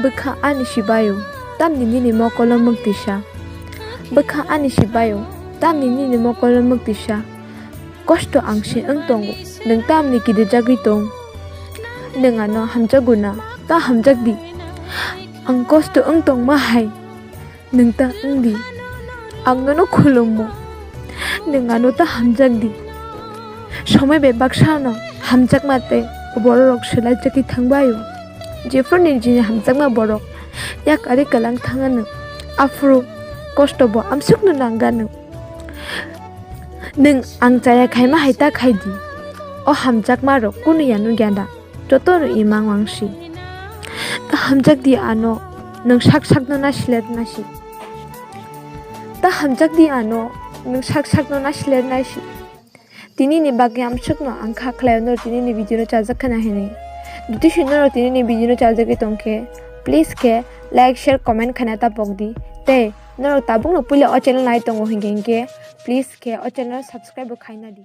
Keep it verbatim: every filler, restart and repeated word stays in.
Bwkha ani sibaio, tamni nini mokolo mwktisa. Bwkha ani sibaio, tamni nini mokolo mwktisa. Kosto ang se wng tongo, nwng tamni kirijagwi tong. Nwng ano hamjago na, ta hamjakdi. Ang kosto wng tongma hai, nwng ta wngdi. Ang nono khulummo, nwng ano ta hamjakdi. Somoi bai baksa no hamjakma tei bororok swlaijakwi thangbaio. Jephru nini jini hamjakma borok yak ari kwlang thangano, aphuru kosto bo amsukno nangano. Nwng ang chaya khaima hai ta khaidi. O hamjakma rok kunu ya nukya da? Joto no imang wangsi. Ta hamjakdi ano, nwng sak sakno na silet nasi. Ta hamjakdi ano, nwng sak sakno na silet nasi. Tini ni bagwi amsukno ang kha khlaio norok tini ni video no chajak khana hinwi. Duti si norok tini ni video no chajagwi tongkhe, please khe like, share, comment khaina ta pokdi. Tei norok tabukno puila o channel nai tongo hinkhe, hinkhe please khe o channel subscribe bo khaina di.